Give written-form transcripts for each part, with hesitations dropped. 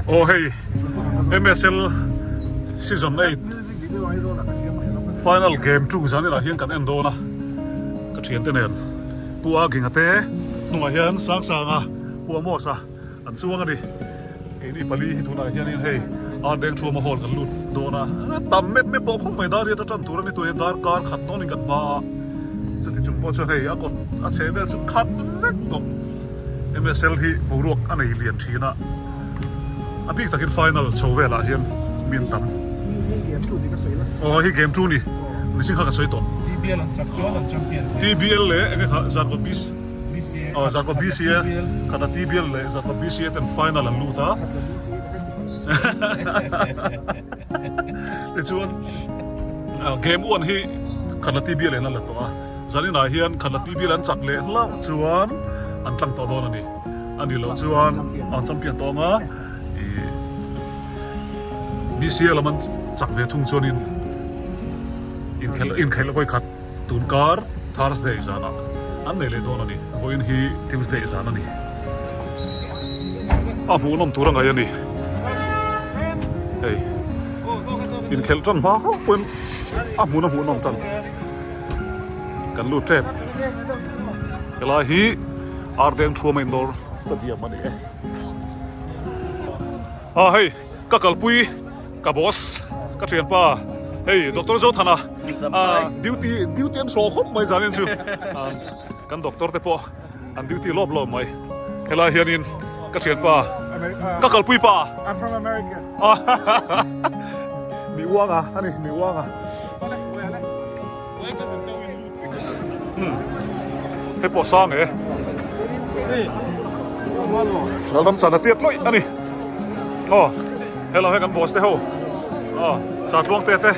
Aw hei MSL season 8 final game 2 zan inah hian kan en dawn a ka thiante nen Pu Aginga te hnungah hian Sangsanga Pu Amos-a an chuang a ni. Keini pali hi tunah hianin hei Ardengthuama hall kan lut dawn a, tam mep mep pawh khawp mai dar riat a tan tur a ni tawh e, darkar khat dawnin kan hma a, chuti chung pawh chuan hei a kawt a chheh vel chu khat vek tawh. MSL hi boruak a nei lian thin a, a bik takin final chho velah hian mi an tam. Hei game 2 ni ka sawi la. Aw hei game 2 ni, mihring kha ka sawi tawh. TBL an chak chuan an champion thei. TBL leh enge kha Zarkawt BC. Aw Zarkawt BCA khat a TBL leh Zarkawt BCA ten final an lut a. Tichuan game 1 hi khat la TBL in an la tawh a. Zaninah hian khat la TBL an chak leh hlauh chuan an tlang tawh dawn a ni. A nih loh chuan an champion tawh ang a, ih BCA lam an chak ve thung chuanin inkhelh inkhelh vawi khat tun kar Thursday zanah an nei leh dawn a ni. Vawiin hi Tuesday zan a ni. A hmuhnawm tur a ngaih a ni. Hei inkhelh tan hma hauh pawhin a hmun a hmuhnawm tan. Kan lut tep. Helai hi Ardeng Thuama Indoor Stadium a ni e. Ah hei ka kalpui ka boss ka thianpa hei Doctor Zothana ah duty duty an hraw khawp mai zanin chu ah kan doctor te pawh an duty lawp lawp mai. Helai hianin ka thianpa ka kalpui pa. I'm from America. Mi uanga a ni mi uanga. Hei pawh sang e. Lalram chan a tiat lawih a ni. Aw hello hei kan boss te ho. Aw Sartluang te te.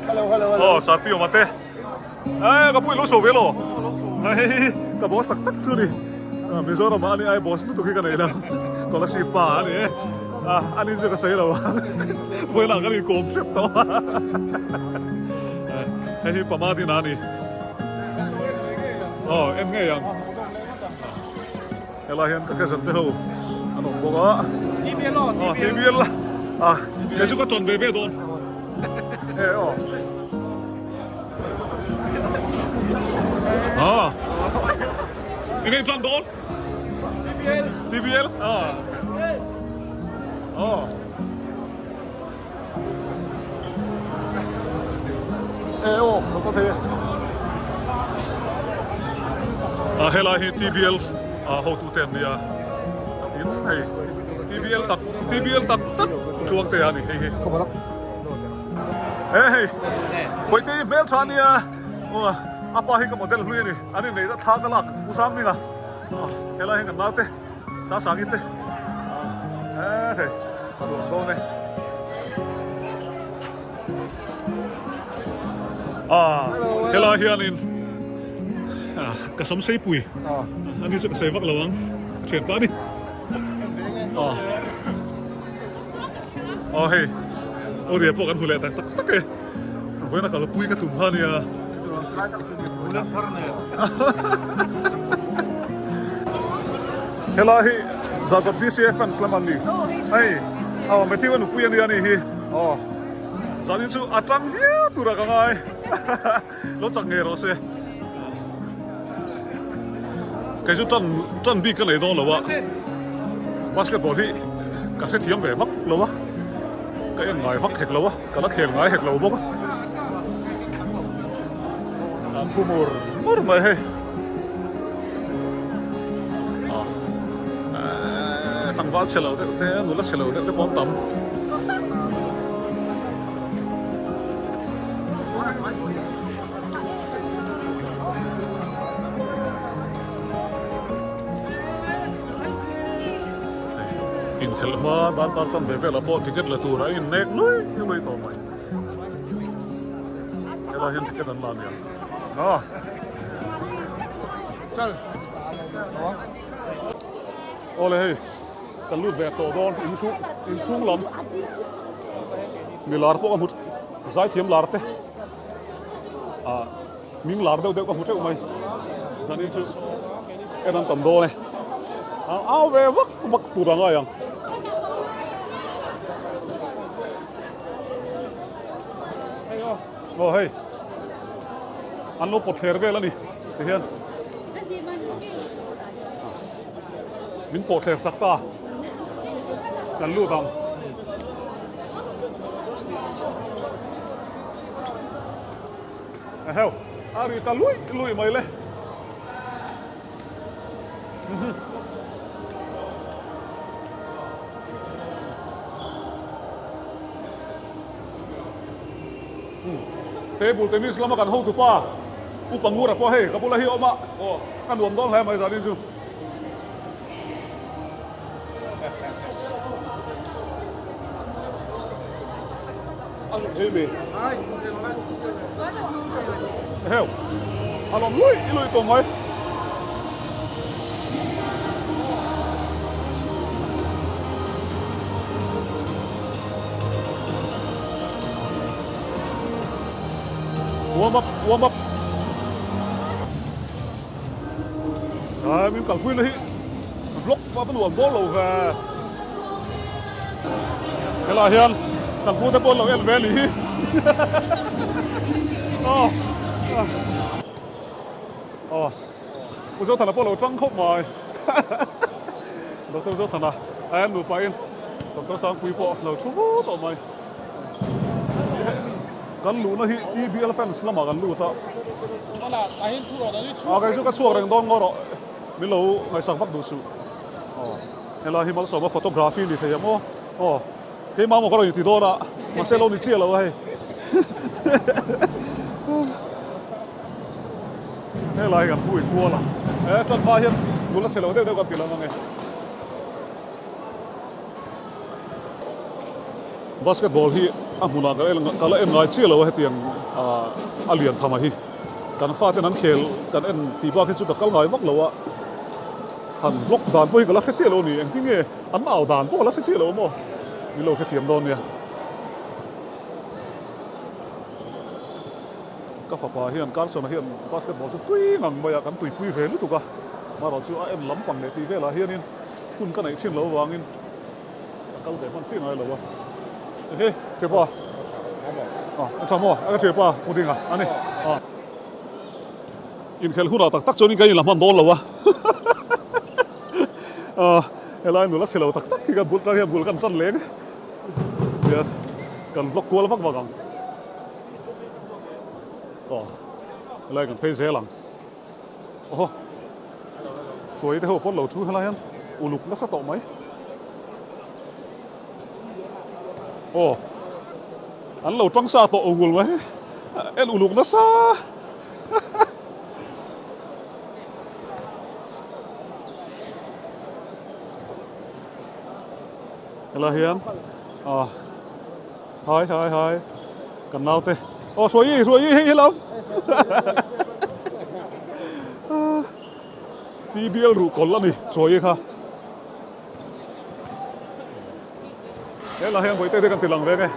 Hello hello hello. Aw Sarpioma te. Ê ka pui lo so ve lo. Hei ka boss tak tak chu ni. Mizoram ah ani ai boss lutuk hi ka nei lo. Kolasib pa a ni e. A ni chu ka sawi lo a. Vawilah kan inkawm hrep tawh a. Hei hi pama din a ni. Aw en ngei ang. Helai hian ka cousin te ho an awm bawk a. TBL aw TBL. TBL a kei chu ka tawn ve ve dawn. E aw. Ah. Eng eng tan dawn? TBL. TBL. Ah. Aw. E aw lo kal thei e. Ah helai hi TBL ah hotu te an nia tin hei TBL tak TBL tak tak tluang te a ni hei hi. E hei Khawite hi hmel tha a nia aw a pa hi ka model hlui a ni an inneih na thla ka lak Pu Sangminga helai hi kan naute. Sasang te eh hei a ruang dawn e ah helai hianin ka sam sei pui ani chu ka sei vak lo ang ka thian pa ani ah ah hei aw ria pawh kan hmu leh tak tak tak e vawiin a kalpui ka tum kha ania. Helai hi Zarkawt BCA fans lam an ni. Hei aw Matthew a nupui a nia ni hi. Aw zanin chu a tang viau tur ah ka ngai. Lo chak ngei rawh se. Kei chu tan tan bik ka nei dawn lo a. Basketball hi ka hrethiam ve vak lo a. Ka en ngai vak hek lo a. Ka la khel ngai hek lo bawk a. An phu mur mur mai hei. Tlangval chhe lo deuh te, nula chhe lo deuh te pawh an tam. Inkhelh hma darkar chan ve velah pawh ticket la tur a innek lui lui tawh mai. Helai hian ticket an la ania. Ah. Chal. Awle hei kan lut ve tawh dawn inchhung inchhung lam mi lar pawh ka hmu zaithiam lar te ah ming lar deuh deuh ka hmu teuh mai zanin chu en an tam dawn e a au ve vak vak tur a ngai ang. Aw hei an lo pawt thler vel a ni tihian min pawh thler sak ta kan lut ang. Eheu a ri ta lui lui mai le. Table tennis lama kan hotu pa Upa Ngura pawh hei ka bula hi a awm a, ka nuam dawn hle mai zanin chu. Heu a lawm lui lui tawh mai. Warm up, warm up. Ai min kalpui na hi vlog a va nuam dawn lo ve. Helai hian kan pu te pawh an lo en ve a nih hi. Aw aw Pu Zothana pawh a lo tang khawp mai. Doctor Zothana a en nupa in Doctor Sangpui pawh a lo thu vut tawh mai. Kan luhna hi TBL fans lamah kan lut a. A kei chu ka chhuak reng dawn ngaw rawh. Min lo ngaihsak vak duh suh. Aw helai hi Malsawma photography ni thei ang aw. Aw keimah maw ka rawn inti dawn a mahse lo ni chiah lo a hei. Helai kan hui kual ang. He tan hma hian nula chhe lo deuh deuh kan ti lang ang e. Basketball hi a hmunah ka en ka la en ngai chiah lo a hetiang a lian tham a hi. Kan faten an khel kan en tih bak hi chu ka kal ngai vak lo a. Han vlog dan pawh hi ka la hre chiah lo a ni. Engtin nge an au dan pawh ka la hre chiah lo a maw? Min lo hrethiam dawn nia. Ka fapa hian Carson-a hian basketball chu tui ngang mai a, kan tuipui ve lutuk a. Marawh chu a en lampang leh tih velah hianin hun ka neih thin lo avangin a kal ve hman chiah ngai lo a. Ehe, thiapa. A tha maw? A ka thiapa Pu Dinga a ni. Inkhelh hunah tak tak chuanin ka inla hman dawn lo a. Helai nula chhe lo tak tak hi ka bul tang hian bul kan tan leng. Tihian kan vlog kual vak vak ang. Aw helai kan phei zel ang. Aw chuai te ho pawn lo thu helai hian uluk nasa tawh mai. Aw an lo tang sa tawh ungul mai en uluk nasa. Helai hian ah hai hai hai kan naute aw hruai i hruai i hei hello TBL ruh kawlh a ni hruai i kha helai hian bawihte te kan ti lang reng e.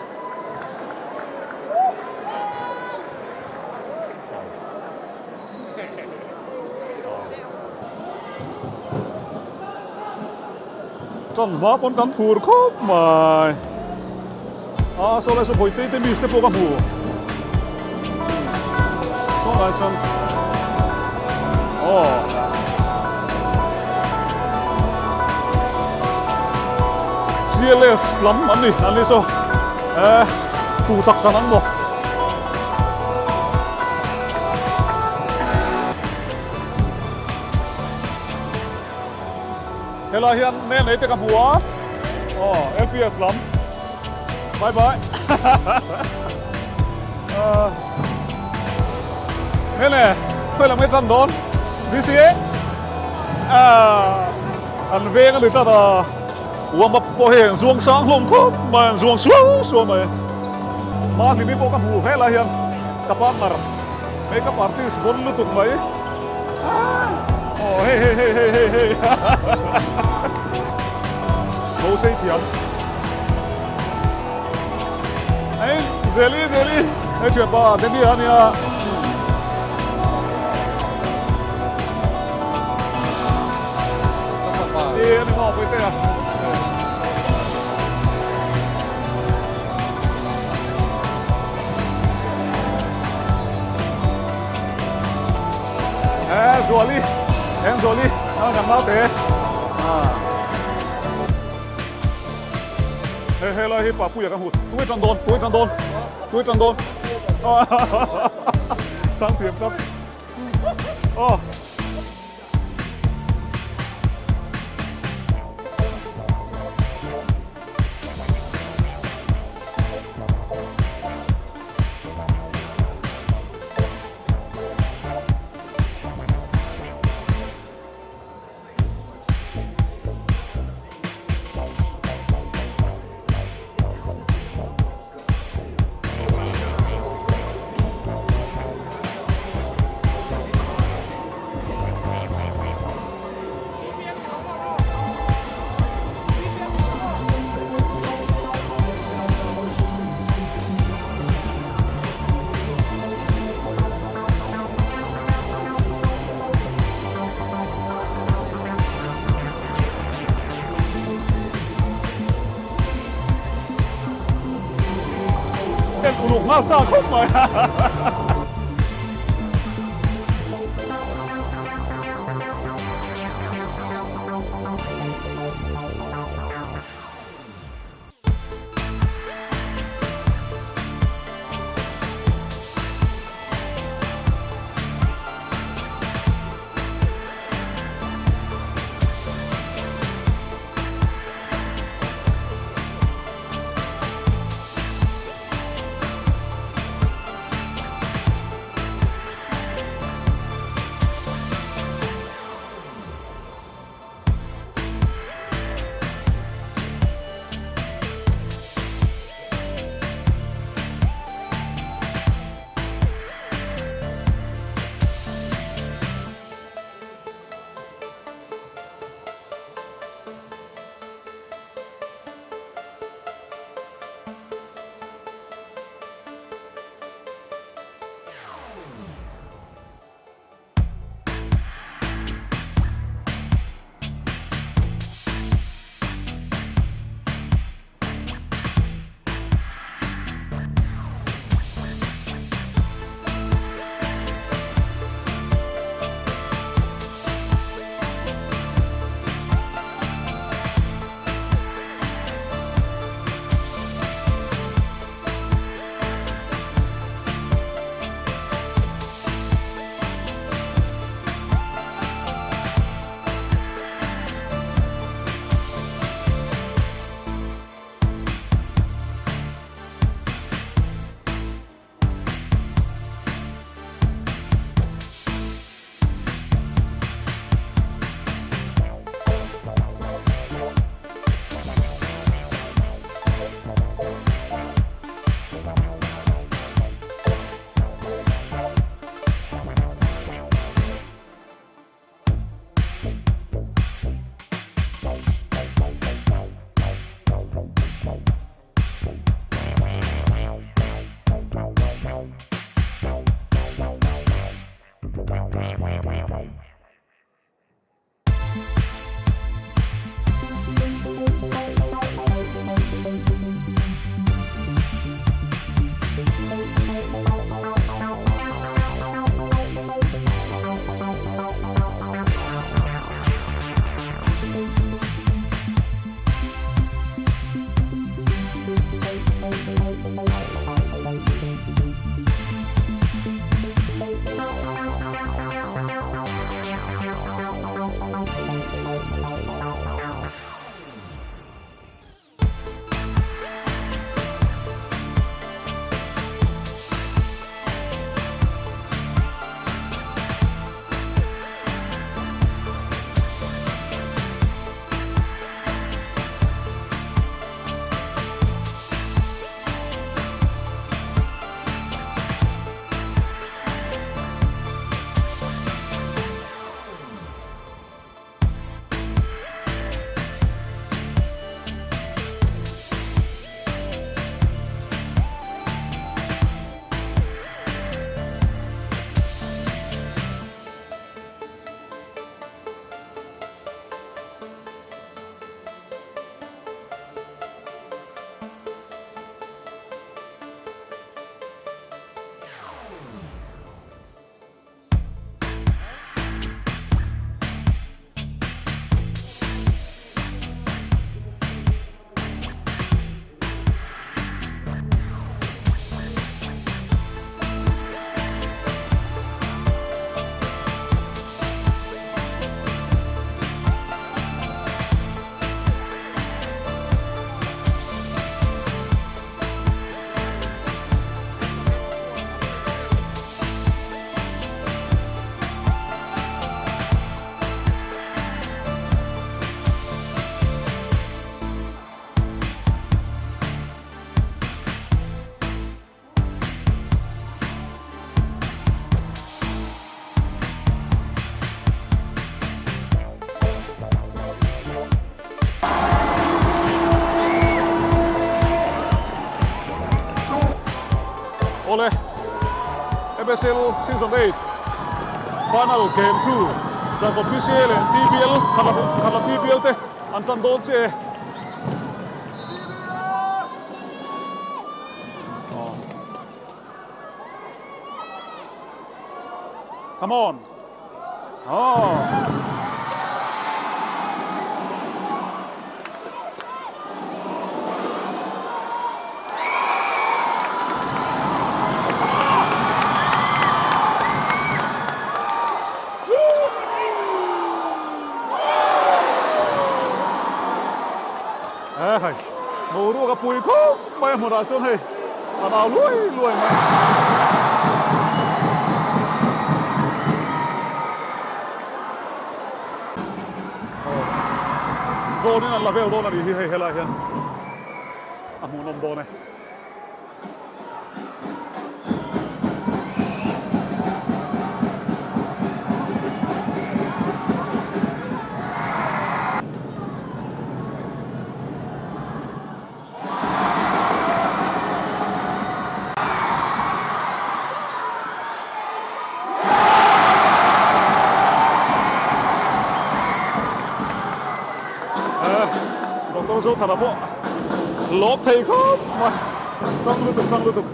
Tan hma pawn kan phur khawp mai. A saw lai saw Bawihte te miss te pawh ka hmu. Saw lai chuan aw. CLS lam an ni an ni saw. Eh tu tak kan ang maw. Helai hian ne nei te ka hmu a, aw LPS lam, bye bye ne ne khawi lam nge tan dawn DCA an veng a ni tlat a, warm up pawh hei an zuang sang hlawm khawp mai an zuang suau suau mai, Mahlimi pawh ka hmu helai hian ka partner. Makeup artist bon lutuk mai. Oh hei hei hei hei hei hei. Bo chei thiam. Ei Zeli Zeli hei thian pa Danny a nia. E ani maw pui te a. Engzuali Engzuali a kan naute ah he he lai hi Papuia ka hmu tui tan dawn tui tan dawn tui tan dawn sang thiam tlat aw. En uluk nghal chak khawp mai. Awle, MSL Season 8 Final Game 2 Zarkawt PCA leh TBL Khatla TBL te an tan dawn chiah e. Come on. Oh. Eh hai. Boruak a pui khawp mai a hmunah chuan hei a nau luai luai mai. Drone in an la vel dawn a nih hi hei helai hian a hmuhnawm dawn e. Doctor Zothana pawh lawm thei khawp mai tang lutuk tang lutuk.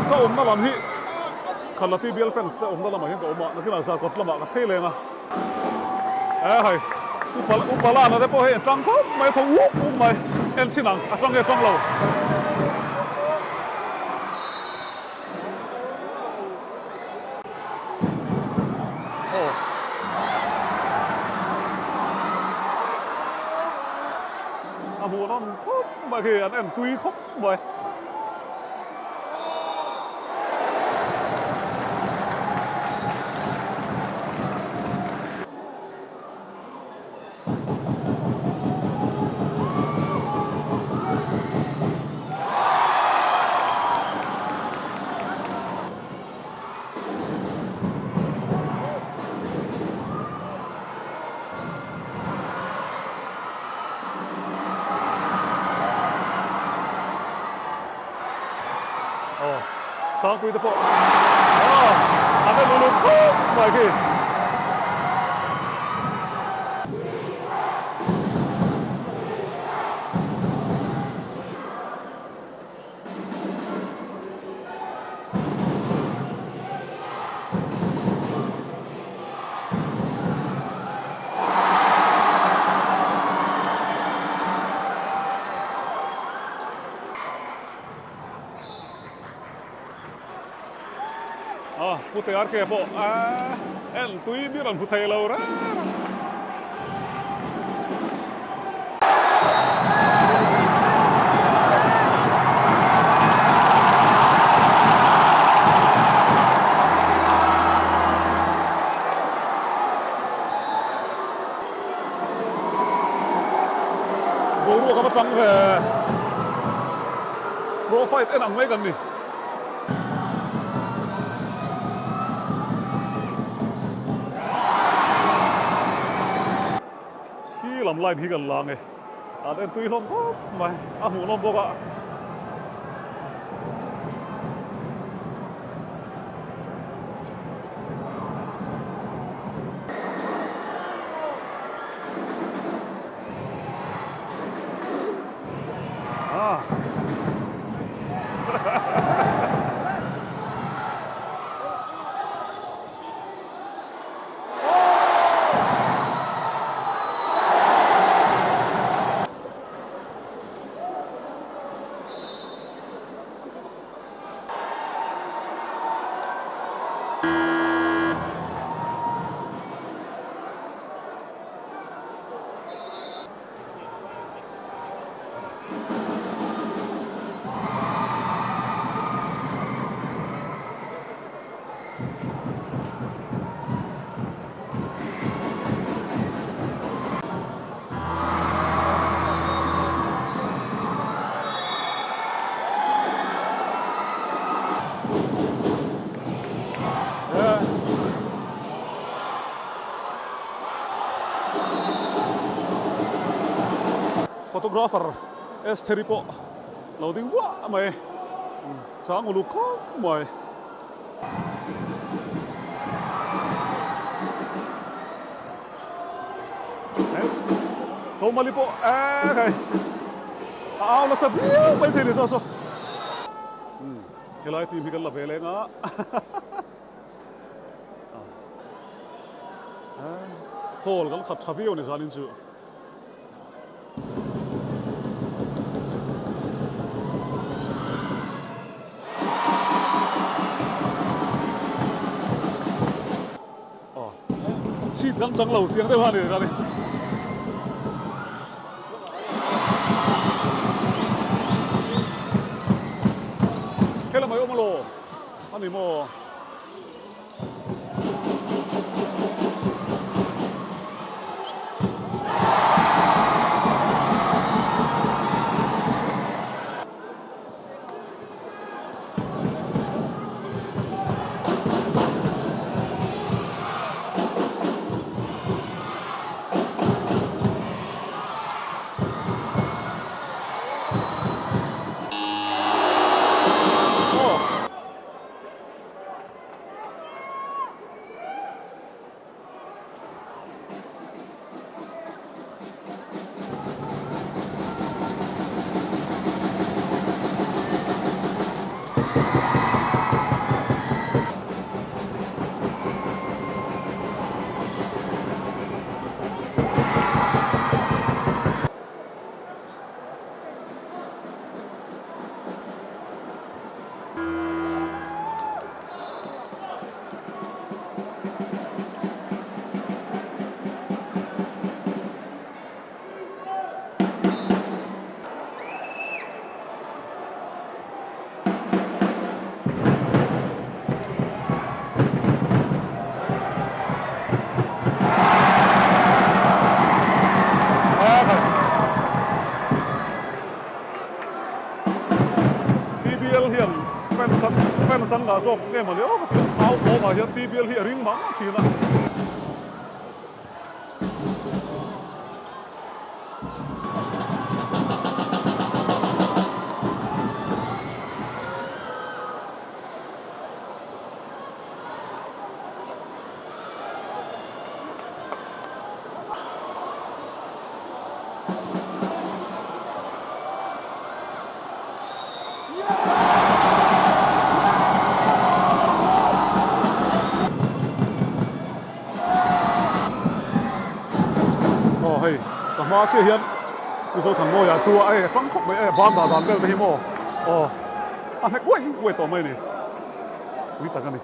Ka awmna lam hi Khalati bial fans te awmna lamah hian ka awm a, nakinah Zarkawt lamah ka phei leng a. E hai, upa lana te pawh hei an tang khawp mai, a tho up up mai, en chhin ang, a tang nge tang lo. Aw. A hmuhnawm khawp mai khi an en tui khawp mai. Aw Sangpui te pawh aw an en uluk khawp mai khi. A pu te RK pawh a en tui ber an hmu thei lo reng reng. Boruak a va tlang ve. Pro fight en ang mai kan ni. Khi lam line hi kan lang e. An en tui hlawm khawp mai. A hmuhnawm bawk a. Ah. Photographer Estheri pawh lo ding vuah mai. Chang uluk khawp mai. Tomali pawh eh hei a au nasa viau mai thei ni saw saw. Helai team hi kan la ve leng a. Hall kan khat tha viau a ni zanin chu. Chhit kan chang lo tiang deuh a ni chuan Hello mai awm alo ani maw. TBL hian fans an fans an ngah zawk nge mawni aw ka ti a, au thawmah hian TBL hi a ring mah mah thin a. Aw hei ka hma chiah hian Pu Zothanmawia chu a hei a tang khawp mai e ban dah dan vel te hi maw aw a hnek uai uai tawh mai a ni pui tak a ni.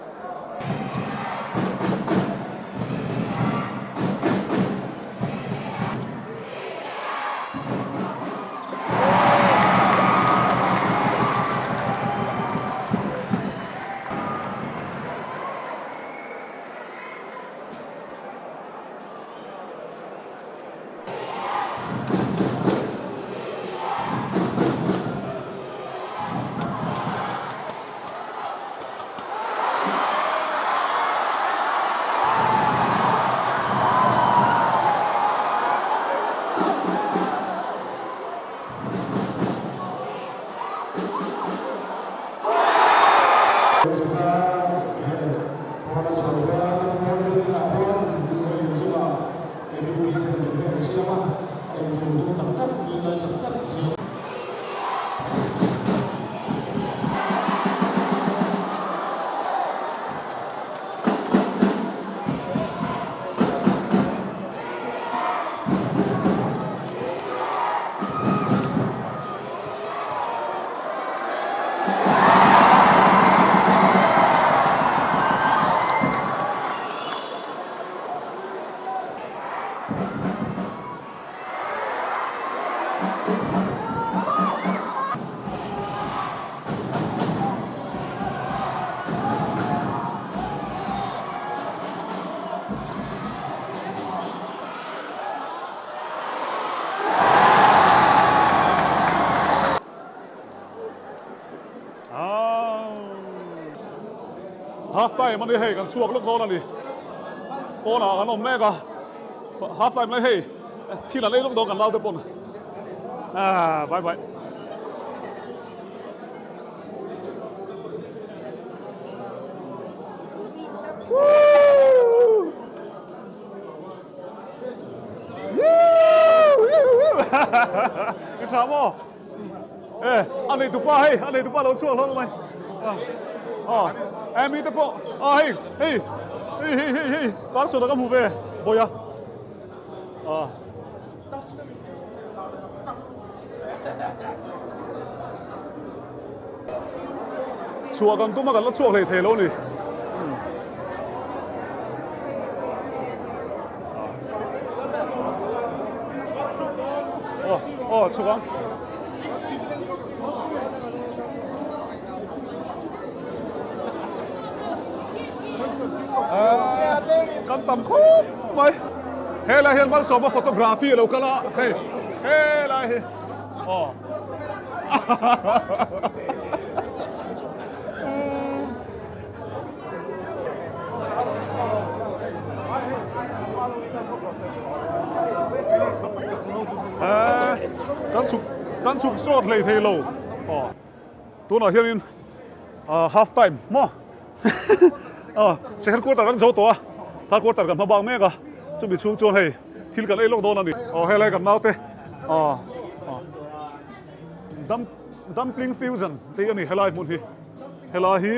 Half time ani hei kan chhuak lawk dawn ani pawnah kan awm mek a half time lai hei thil an ei lawk dawn kan naute pawn. Ah, bye bye. I tha maw? Eh, a nei tupa hei, a nei tupa lo chhuak hlawm mai. Ah, eh mi te pawh, ah hei, hei, hei hei hei hei, Carson a ka hmu ve, Bawia. Ah. Chhuah kan tum a kan la chhuak hlei thei lo ni. Aw, aw, chhuk ang. Kan tam khawp mai. Helai hian Malsawma photography a lo kal a, hei helai hi aw. Kan chhuk kan chhuk sawt hlei thei lo aw tunah hianin half time maw aw second quarter kan zo tawh a third quarter kan hma bak mek a chumi chhung chuan hei thil kan ei lawk dawn a ni aw helai kan naute aw aw dam dumpling fusion tih a ni helai hmun hi helai hi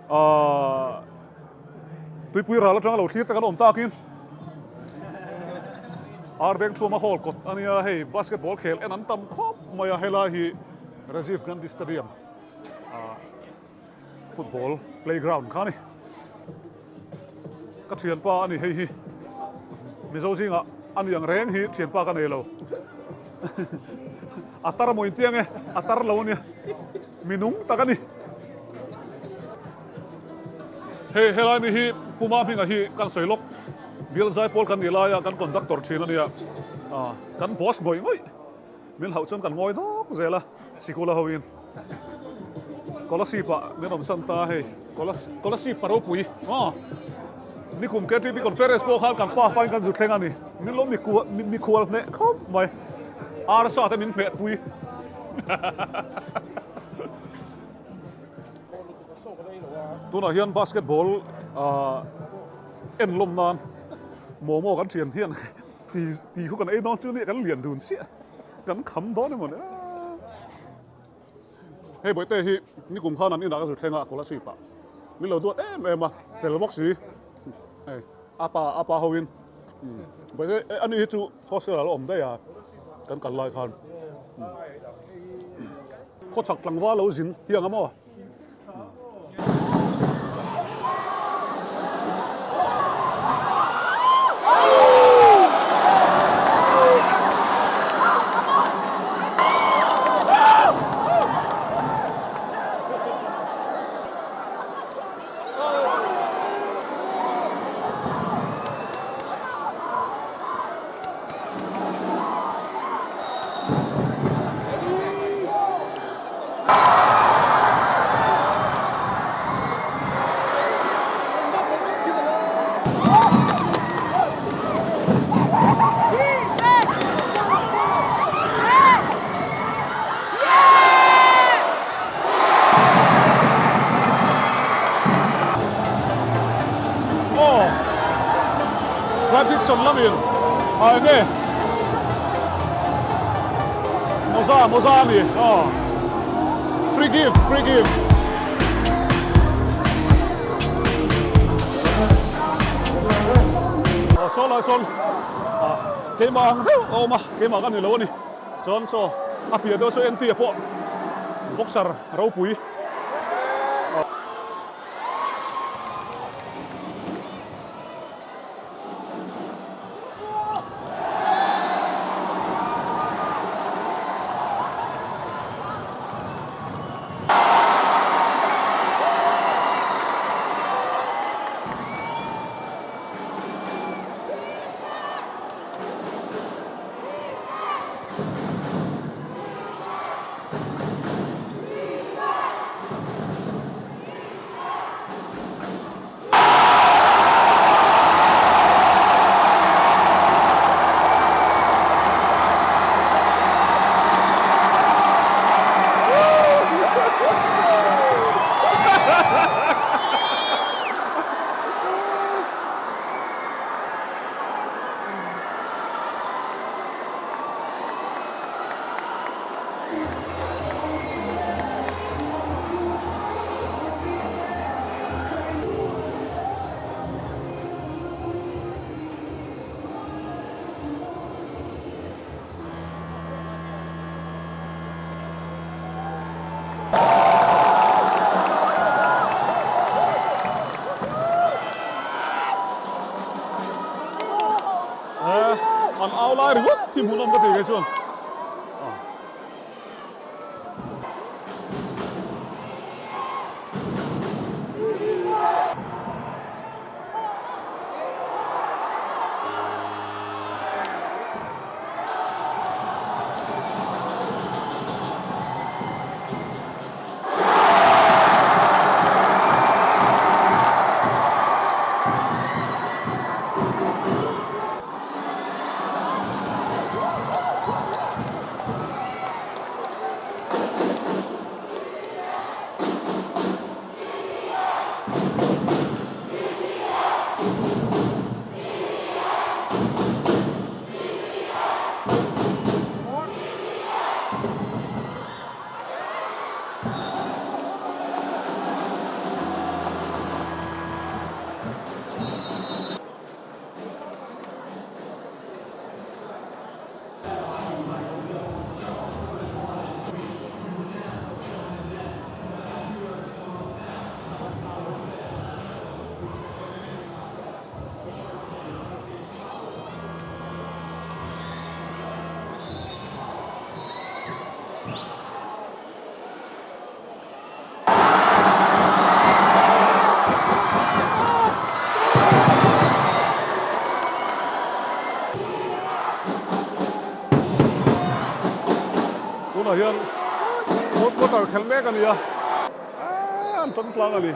ahh Tuipui ral atanga lo thlir te kan awm takin Ardeng Thuama Hall kawt a nia hei basketball khel en an tam khawp mai a helai hi Rajiv Gandhi Stadium ah football playground kha a ni ka thianpa a ni hei hi Mizo zingah a ni ang reng hi thianpa ka nei lo a tar maw intiang e a tar lo a nia. Mi nung tak a ni. Hei helai mi hi Puma hminga hi kan sawi lawk. Bial zaipawl kan nih laia kan conductor thin a nia. Kan boss ngawih ngawih. Min hlauh chuan kan ngawi dawk zel a sikula hoin. Kolasib ah min awm san ta hei. Kolasib pa ropui. Nikum KTP conference pawh khan kan pa fain kan zu thleng a ni. Min lo mikhual hneh khawp mai. Arsa te min hmeh pui. Tunah hian basketball en lawm nan momo kan thian hian ti khu kan ei dawn chu nia kan lian dun chiah kan kham dawn emaw ni hei bawihte hi nikum khan an inah ka zu thleng a scholarship ah min lo duat em em a fel bawk si hei a pa a pa ho in bawihte ani hi chu hostel ah la awm daih a kan kal lai khan Khawchhak tlangval lo zin hi ang a maw? Aw Traffic sawn lamin a enge mawza mawza a ni aw free gift free gift aw saw lai sawn ah keimah ang deuh a awm a keimah ka ni lo a ni chuan saw a piah deuh saw NT a pawh boxer ropui. au lai ringawt hi hmuhnawm ka ti kei chuan. Tunah hian fourth quarter khelh mek a ni a, an tan tlang a ni.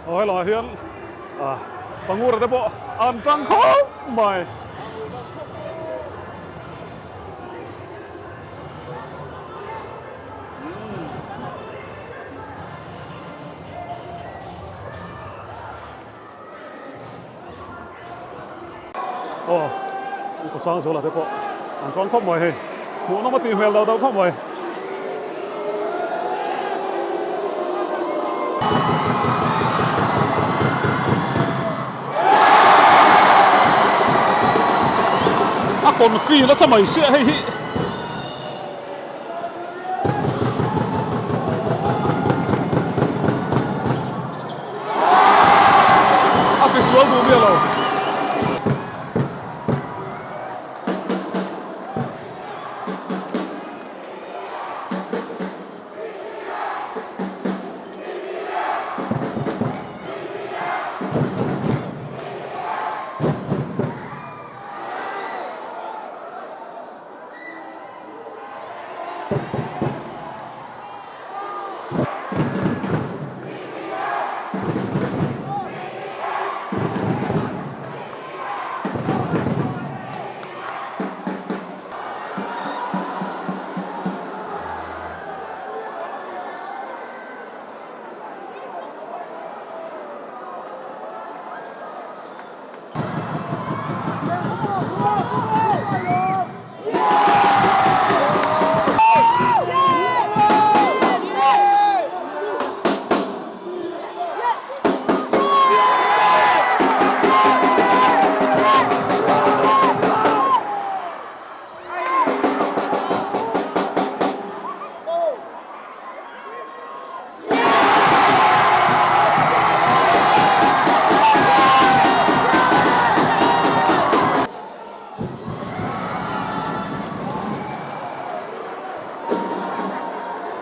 Aw helaiah hian pangura te pawh an tang khawp mai. Aw upa sang zuala te pawh an tawng khawp mai hei hmuh nawm a tih hmel deuh deuh khawp mai. A confi nasa mai sia hei hi. A ti sual duh miah lo.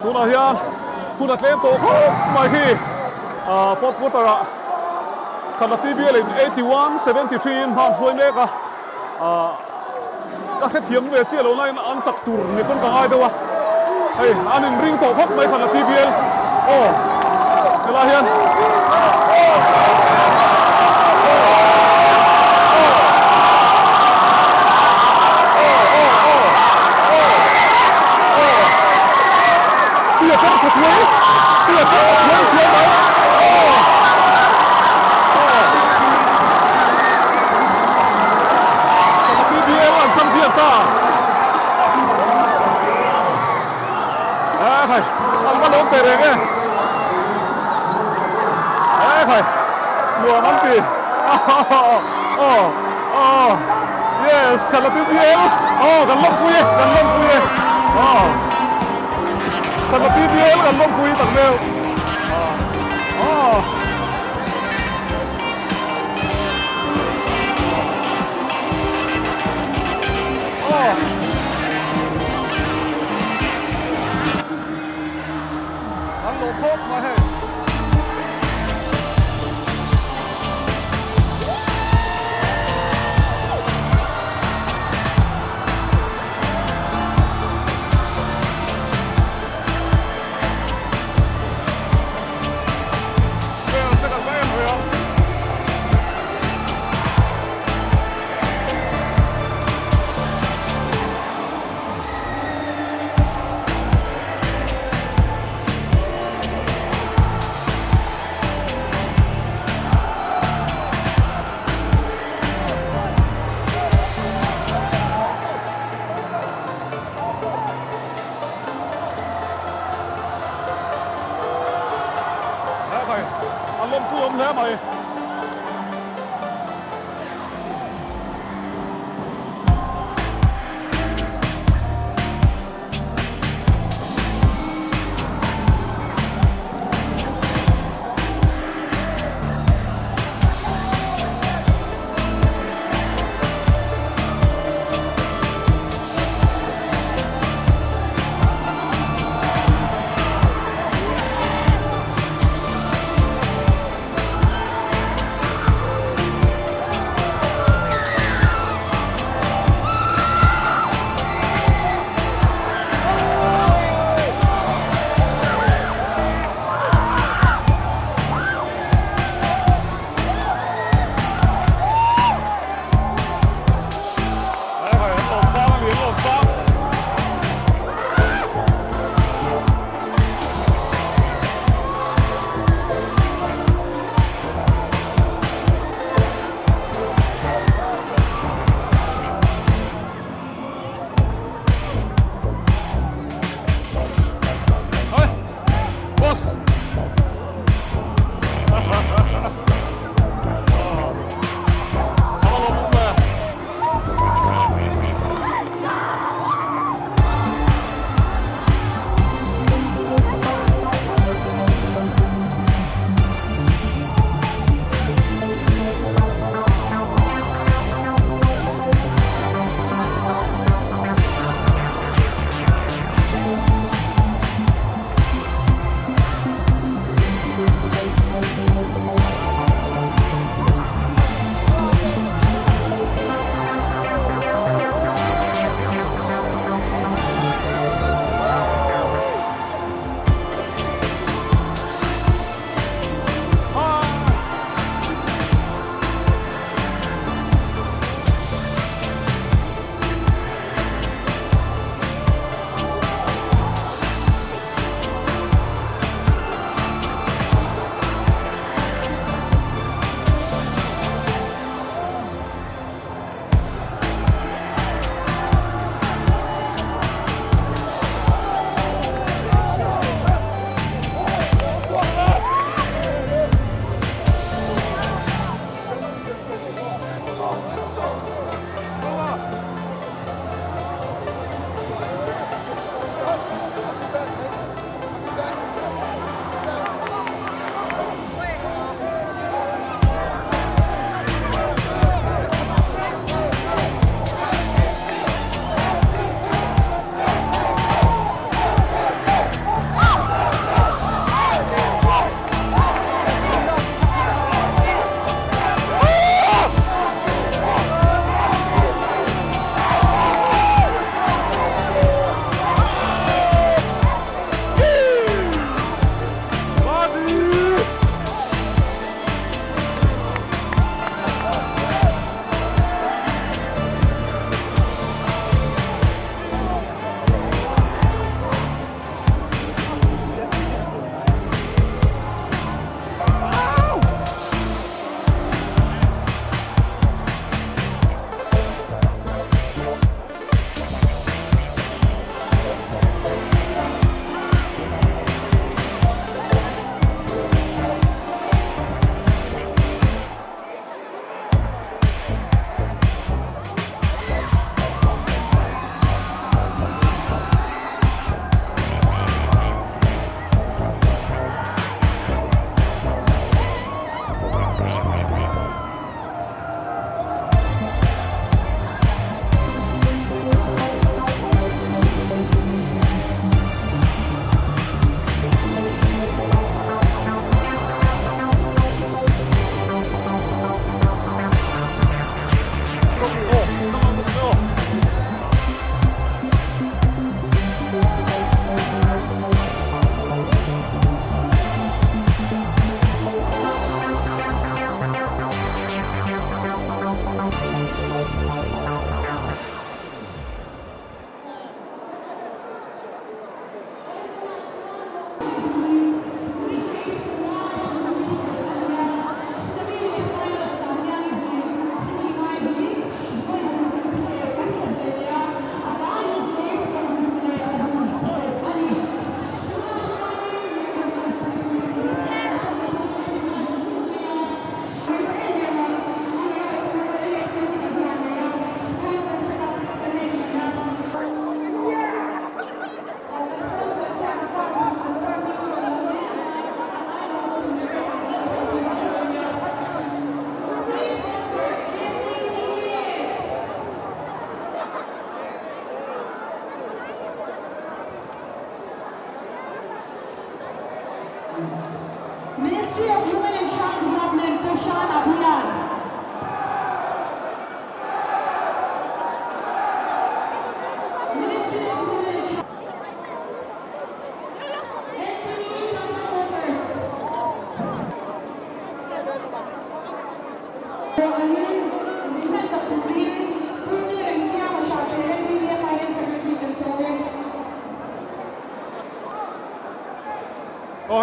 Tunah hian hun a tlem tawh khawp mai hi fourth quarter ah Khanna TBL in 81 73 in hma an hruai mek a. Ka hrethiam ve chiah lo nain an chak tur ni pawn ka ngai deuh a. Hei an in ring tawh khawp mai Khanna TBL aw helai hian. Tui a kawng chhe thuai, tui a kawng chhe thuai thuai mai. Aw! Aw! BBL an champion ta. Eh khai, an va lawm teh reng e. Eh khai, nuam an ti. Aw! Aw! Yes, kan la TBL. Aw, kan lawmpui e, kan lawmpui e. Aw! Kan la TBL kan lawmpui tak deuh. Aw! Aw! An lawm khawp mai hei.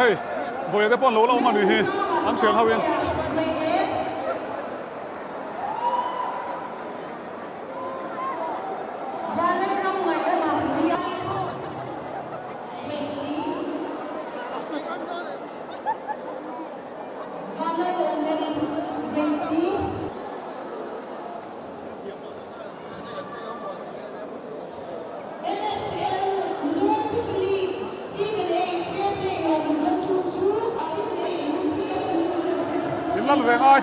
hei vawiin te pawh an lo la awm a nih hi an thian ho in. In lal ve ngai.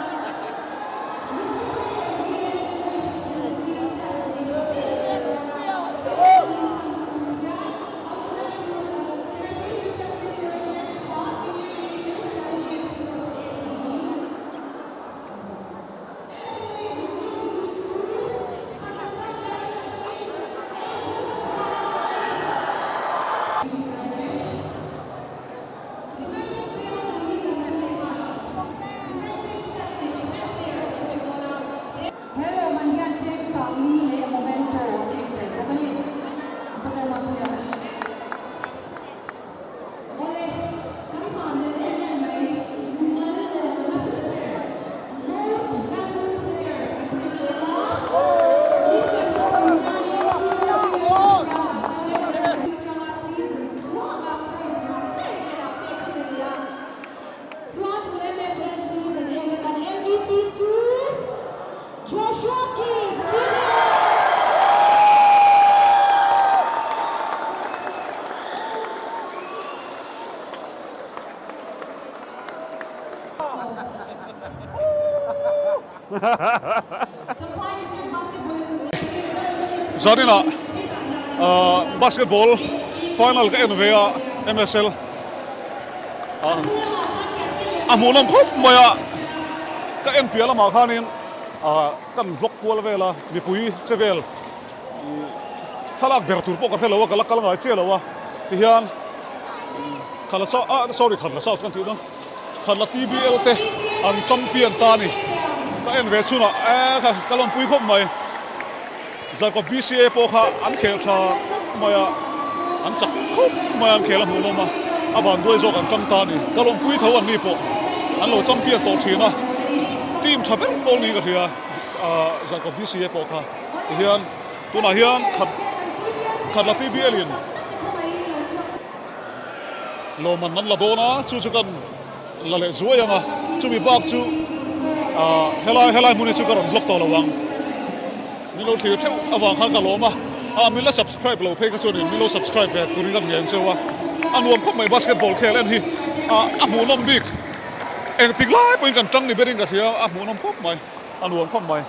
Zaninah basketball final ka en ve a MSL a hmuhnawm khawp mai a ka en piah lamah khanin kan vlog kual vel a mipui che vel thlalak ber tur pawh ka hre lo a ka la kal ngai chiah lo a tihian khala ah sorry khala south kan tih dawn. Khatla TBL te an champion ta a ni. Ka en ve chhunah eh kha ka lawmpui khawp mai. Zarkawt BCA pawh kha an khel tha khawp mai a, an chak khawp mai a, an khel a hmuhnawm a, a vanduai zawk an tang ta a ni. Ka lawmpui tho an ni pawh an lo champion tawh thin a, team tha ber pawl niin ka hria Zarkawt BCA pawh kha tihian tunah hian Khatla TBL in Lawmman an la dawn a, chu chu kan la leh zuai ang a, chumi bak chu ah helai helai hmun hi chu ka rawn vlog tawh lo ang. Min lo thlir theuh avang khan ka lawm a, ah min la subscribe lo phei kha chuanin min lo subscribe ve turin kan ngen cheu a, a nuam khawp mai basketball khel en hi ah a hmuhnawm bik engtik lai pawhin kan tang ni berin ka hria a hmuhnawm khawp mai a nuam khawp mai.